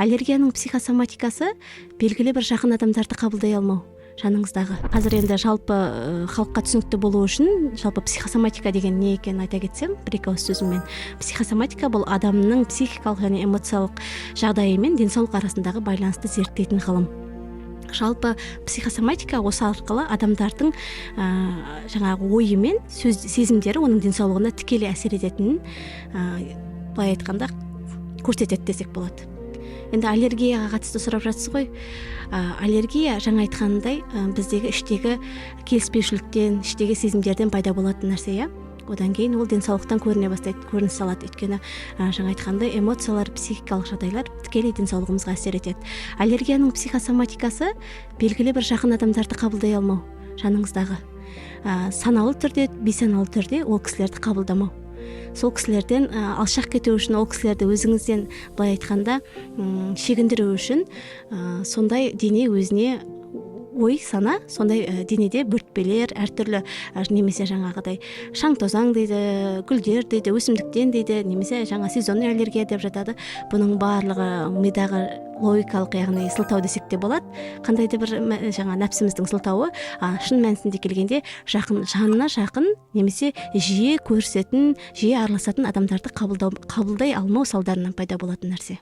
Аллергияның психосоматикасы – белгілі бір жақын адамдарды қабылдай алмау жаныңыздағы. Қазір енді жалпы халыққа түсінікті болу үшін жалпы психосоматика деген не екенін айта кетсем бір екі ауыз сөзіммен. Психосоматика – бұл адамның психикалық және эмоциялық жағдайы мен денсаулық арасындағы байланысты зерттейтін ғылым. Жалпы психосоматика осы арқылы адамдардың жаңағы ойы мен сөз, сезімдері оның денсаулығына тікелей әсер ететінін, былай айтқанда, көрсетеді десек болады. Енді аллергияға қатысты сұрап жатсыз ғой. Аллергия, жаңа айтқанымдай, біздегі іштегі келіспеушіліктен, іштегі сезімдерден пайда болатын нәрсе, иә. Одан кейін ол денсаулықтан көріне бастайды, көрініс алады, өйткені жаңа айтқандай, эмоциялар, психикалық жағдайлар тікелей денсаулығымызға әсер етеді. Аллергияның психосоматикасы – белгілі бір жақын адамдарды қабылдай алмау жаныңыздағы, саналы түрде, бейсаналы түрде ол кісілерді қабылдамау, сол кісілерден алшақ кету үшін, ол кісілерді өзіңізден, былай айтқанда, шегіндіру үшін сондай дене өзіне ой сана сондай денеде бөртпелер әртүрлі, немесе жаңағыдай шаң тозаң дейді, гүлдер дейді, өсімдіктен дейді, немесе жаңа сезонный аллергия деп жатады. Бұның барлығы мидағы логикалық, яғни сылтау десек те болады, қандай да бір жаңа нәпсіміздің сылтауы. А шын мәнісінде келгенде, жақын, жанына жақын немесе жиі көрісетін, жиі араласатын адамдарды қабылдай алмау салдарынан пайда болатын нәрсе.